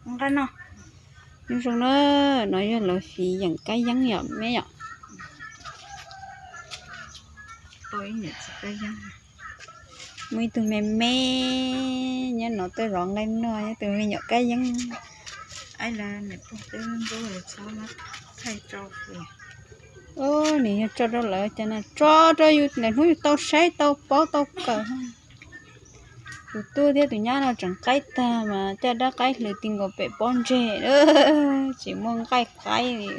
Nqaij no, nyob zoo na, no yog lawv fiv yeem kab yeeb yom me yom. Muaj ib tug me me nyob no tuaj zov nqaij noj, nyob tus me nyuam kab yeeb. Nws yog tso rau lawv cas na, tso rau yus lawm hnub yus tau saib tau paub tau kawm. Tus tub thiab tus nyab no tseem qaib tag mas coj dab qaib hlwv ti nkaus pem pob ntseg, tsis muaj nqaij qaib li.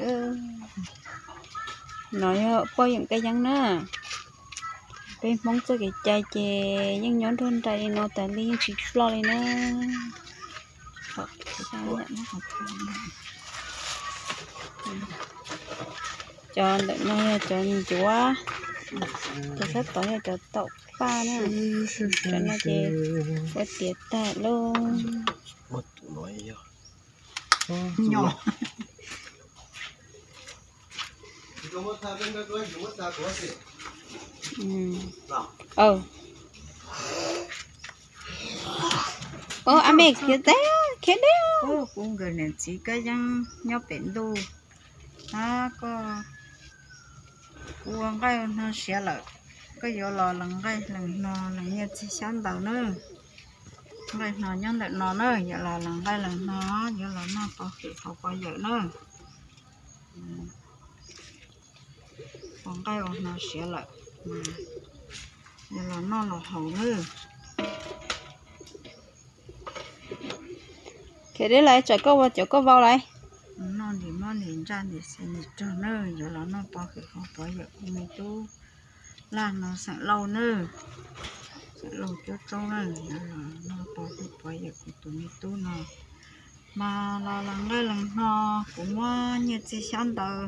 No yog poj yeem kab yeeb na. Peb Hmoob txoj kev cai ces yeej nyob nruab nraim li no tas li, yeej tsis ploj li na. Cov ntawm no yog cov ncuav, cov sab tod yog cov taum faj na. Cov no ces ua tiav tag lauj. Ua me khiav teb khiav deb. Kuv nkawm niam txiv Kab Yeeb nyob pem ntuj. Ab, koj kuv ua nqaij ua hno siav lawm, koj yuav los lees nqaij lees hno, lees nyiaj txiag xyab ntawv na. Nqaij hno nyob ntawm no na, yuav los lees nqaij lees hno, yuav los noj pov hwm haus pov yawm na. Ua nqaij ua hno siav lawm, yuav los noj los haus na. Khiav deb lawm, tsam koj ua cov koj vau lawm. Noj ntim mob ntim ntsaj ntim xis ntim rog na, yuav los noj pov hwm haus pov yawm kuv me tub Laj no xeem Lauj na, xeem Lauj Cuab Tsoob na, yuav los noj pov hwm pov yawm kuv tus me tub no. Mas los lees nqaij lees hno, kuv muab nyiaj txiag xyab ntawv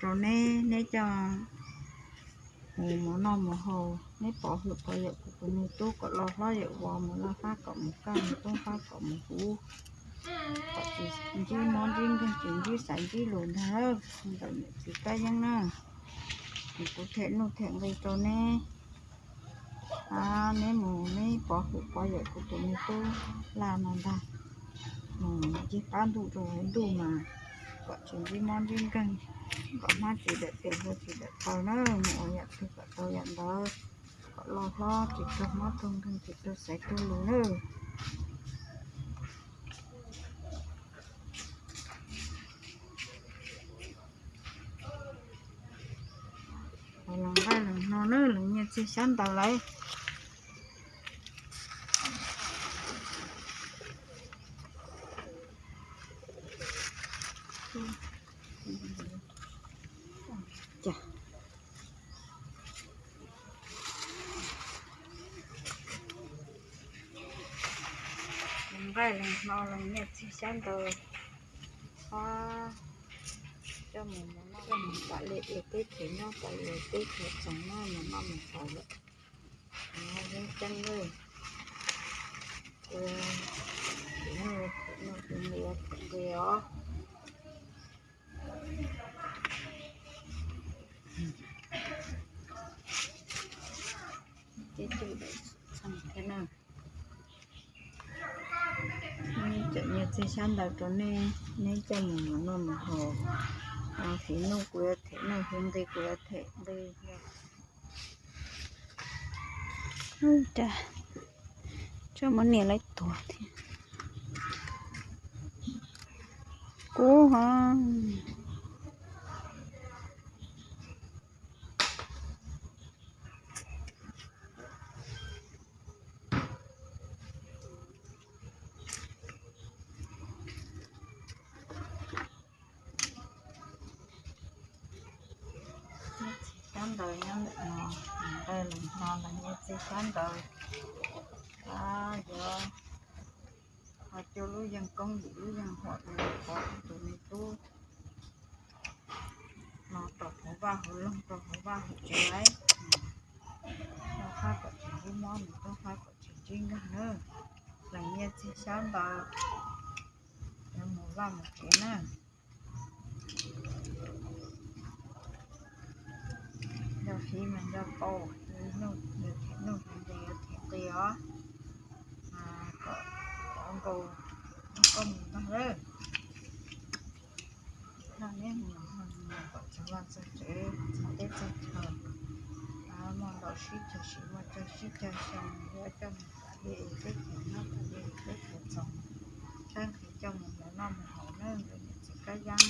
rau neb, neb coj mus mus noj mus haus, neb pov hwm pov yawm kuv tus me tub kom loj hlob yawm vos, mus laj fab kom mus kaj, mus toob fab kom mus huv, kom tsis ntsib mob ntsib nkeeg, tsis ntsib xaiv ntsib lus ntag. Ntawm niam txiv Kab Yeeb na, kuv them nuj them nqi rau neb. Neb mus neb pov hwm pov yawm kuv tus me tub Laj no ntag, mus ncig qab ntuj rau hauv ntuj mas kom tsis ntsib mob ntsib nkeeg, kom hmab tsis dawm tias hlua tsis dawm taw na, mus ua yam twg kom tau yam ntawd, kom loj hlob tsis raug mob raug nkeeg tsis raug xaiv raug lus na. Lees nqaij lees hno na, lees nyiaj txiag xyab ntawv lawm. Lees nqaij lees hno lees nyiaj txiag xyab ntawv, coj mus mus noj, coj mus pam li es teb chaws nyob pam li teb chaws txoos noj mus noj mus haus lawm. Yeeb ceeb lawm, nqi os. Teb chaws txoos thiab na. Tseem nyiaj txiag xyab ntawv rau nej, neb coj mus mus noj mus haus. Fiv nuj kuv yuav them nuj, fiv nqi kuv yuav them nqi. Cas muab niam lawv tuag thiab. Kub ho. Nyiaj txiag xyab ntawv nyob ntawm no, nqaij lees hno los nyiaj txiag xyab ntawv. Yuav ho cuag lub yeej koob yim lub yeej huam los pov kuv tus me tub no rau hauv vaj hauv loog rau hauv vaj hauv tsev lawm. Toj fab kom tsis ntsib mob, mus toj fab kom tsis ntsib nkeeg na. Lees nyiaj txiag xyab ntawv, yuav mus vaj mus tsev na. Nco fiv mas nco paus, yuav them nuj yuav them nqi os. Kom pov nkaus Koj mus ntag lawm. Noj neb mus, mus kom txog vaj txog tsev, txog teb txog chaw, muaj ntau sib cog siv, muaj cog sib cog xyoo, yuav coj mus tas li teb chaws nyob tas li teb chaws txoos, saib nqhis coj mus mus noj mus haus nawb niam txiv Kab Yeeb.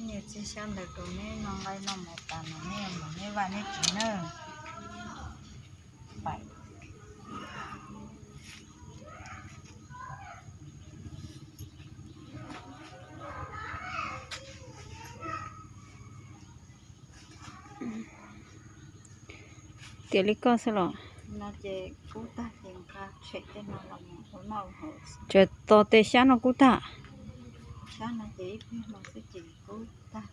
Nyias txiv xyab ntawd rau neb noj nqaij noj mov tas no neb mus neb vaj neb tsev nawb. Tiam li koj xwb los? Ces kub tag ces nqa tshem tej no los mus ua noj ua haus. Ces tos tes xyab no kub tag. Xyab no ces ib pliag no xwb ces kub tag.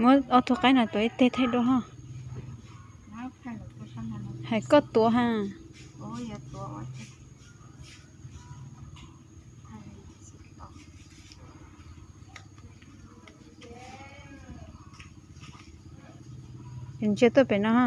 Muab ob tug qaib no tuav ib teg thaij duab ho. Hais koj tuav ha. Ntsia tuaj pem no ha.